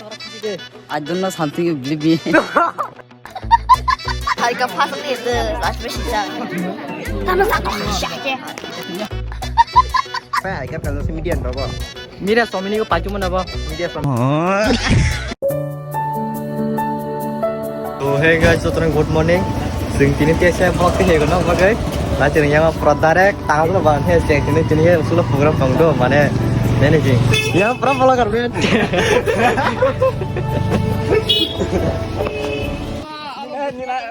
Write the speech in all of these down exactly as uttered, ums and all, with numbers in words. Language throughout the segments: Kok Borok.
I don't know something you believe me. Harika first ni tu last besi sa. Tama sa ko sha ke. Hai, hai, kan kalau si median ba bo. Mira somini ko pacu mana bo? Media som. To hey guys, jotono good morning. Sing tini tiasa vlog ke hego no bagai. Na tini yang pura direct tangan tu bang he sing tini tini he usul program bang do mane nene ji. Yang pura vlog kar ben.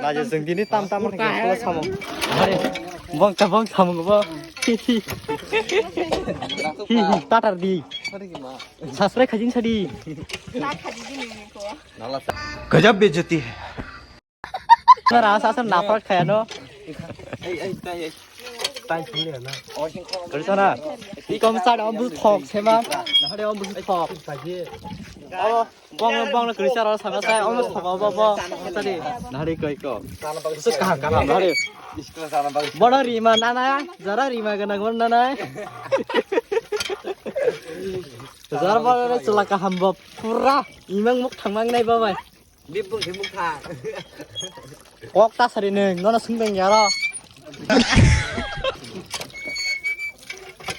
Na je sing tini tam tam ke usul samung. Hari bang ta bang samung bo. Hi hi. Hi hi tatar di. Subscribe khajin sadi. Gajab bejati hai. Nara sa sa nafrat khaya no. Ei, ei, tai, ei. Tai thile na. Kari sana. Ikom sa da bus thok sema. Nahare om bus thok. Oh, bong bong kari sara sama sa om bus thok bo bo. Tadi. Nahare koi ko. Su kaham kaham nahare. Bono rima nana, jara rima gana gana nana. Jar ba re chwla kaham bo pura imang muk thangmang nai ba bai. Bibung thimung thang. Kok ta sari nung nono sung beng yaro.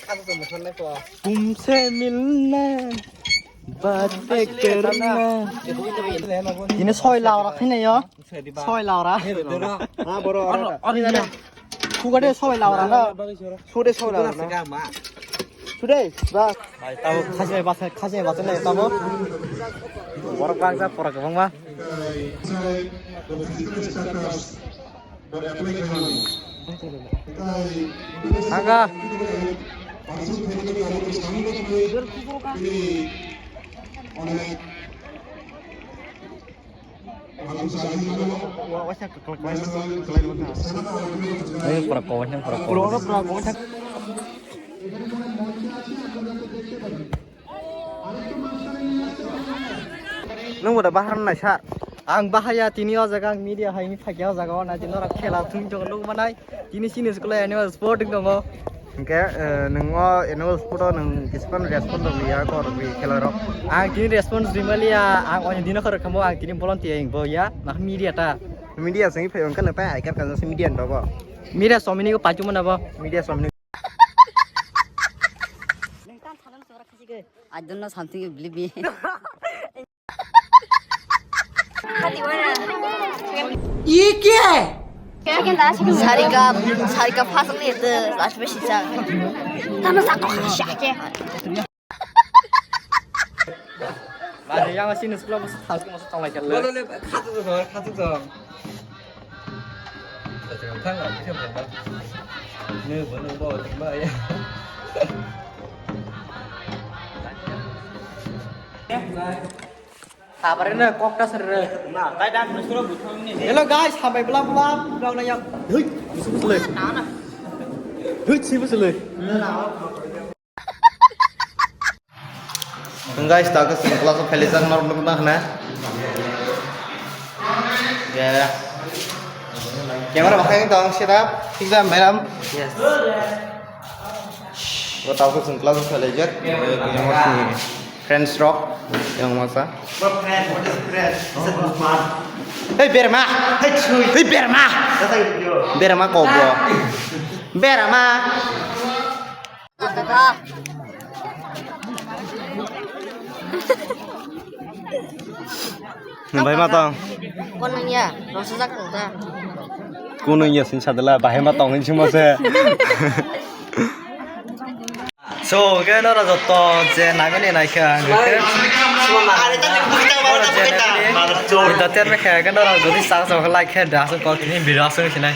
Aku tuh musan nai ko. Tumse milna baat karna. Ini soi lau rakhi nai yo. Soi laura. Ha, boro, oro. Oro, oro, iya. Kugade soi laura na. Sude soi laura na. Sude, ba. Tabo khasi basa, khasi basa le tabo. Borok bangsa pora gabang ma. Aga. Ini pura kawan, ini pura kawan. Nung udah bahar nai sa. Ang bahaya tini o jaga ang media hai ni phagya o jaga o nai tini ora khela thung jong nung manai. Tini sini school annual sport wng tongo. Hingke, eh, nwng o annual sport o nwng kispan response rwliya kok rwgwi khela rok. Ang tini response rwmaliya, ang oni dino khorok khambo ang tini volunteer wng bo ya, mak media ta. Media sengwi phai wngkha nang tai I card kajak se media ni rogo. Media somini ko pachu mana bo? Media somini. I don't know something you believe me. ये क्या है? Sarika, sarika first ni tu last besi sa. Tama sa ko sha ke. Mane yang sini sekolah mesti tahu mesti tahu aja le. Boleh le, khatu tu, khatu tu. Khatu tu, khatu tu. Ni boleh bawa tiba ya. Tabare na kok ta sere. Hello guys, hambai bla bla, vlog na yang. Hui, musu musu le. Hui, si musu le. Guys, ta ka sing class of Felizan nor nuk na hna. Ya, ya. Camera bakhai tong, sit up. Thik jam, Bairam. Yes. Bo tabuk chwng class o khlaijak, eh, kisa mosni friends rok, yang masa. Hey, berma! Hey, berma! Berma kok bo. Berma! Bai ma tong. Kono ya, rasa jak tong ta. Kono ya sin sadela, bahai ma tong hin simo se. So, ke nora joto je nagani naikha, ke. Oro je nagani. Ita ter me kha, ke nora jodi sa sa like khe da, so ko kini video asung sinai.